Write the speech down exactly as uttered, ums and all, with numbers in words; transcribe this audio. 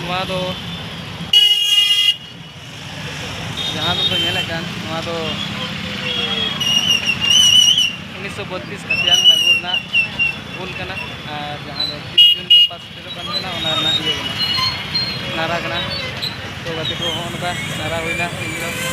ᱱᱚᱣᱟ ᱫᱚ ᱡᱟᱦᱟᱸ ᱫᱚᱯᱮ ᱧᱮᱞᱮᱫ ᱠᱟᱱ, ᱱᱚᱣᱟ ᱫᱚ ᱩᱱᱤᱥᱥᱚ ᱵᱚᱛᱛᱨᱤᱥ ᱠᱷᱟᱛᱤᱭᱟᱱ ᱞᱟᱹᱜᱩ ᱨᱮᱱᱟᱜ ᱦᱩᱞ ᱠᱟᱱᱟ᱾ ᱟᱨ ᱡᱟᱦᱟᱸ ᱫᱚ ᱛᱤᱥ ᱡᱩᱱ ᱜᱟᱯᱟ ᱥᱮᱴᱮᱨᱚᱜ ᱠᱟᱱ ᱛᱟᱵᱚᱱᱟ, ᱚᱱᱟ ᱨᱮᱱᱟᱜ ᱤᱭᱟᱹ ᱠᱟᱱᱟ, ᱱᱟᱨᱟ ᱠᱟᱱᱟ᱾ ᱛᱚ ᱜᱟᱛᱮ ᱠᱚ, ᱦᱚᱸᱜᱼᱚ ᱱᱚᱝᱠᱟ ᱱᱟᱨᱟ ᱦᱩᱭᱱᱟ ᱛᱮᱦᱮᱧ ᱫᱚ᱾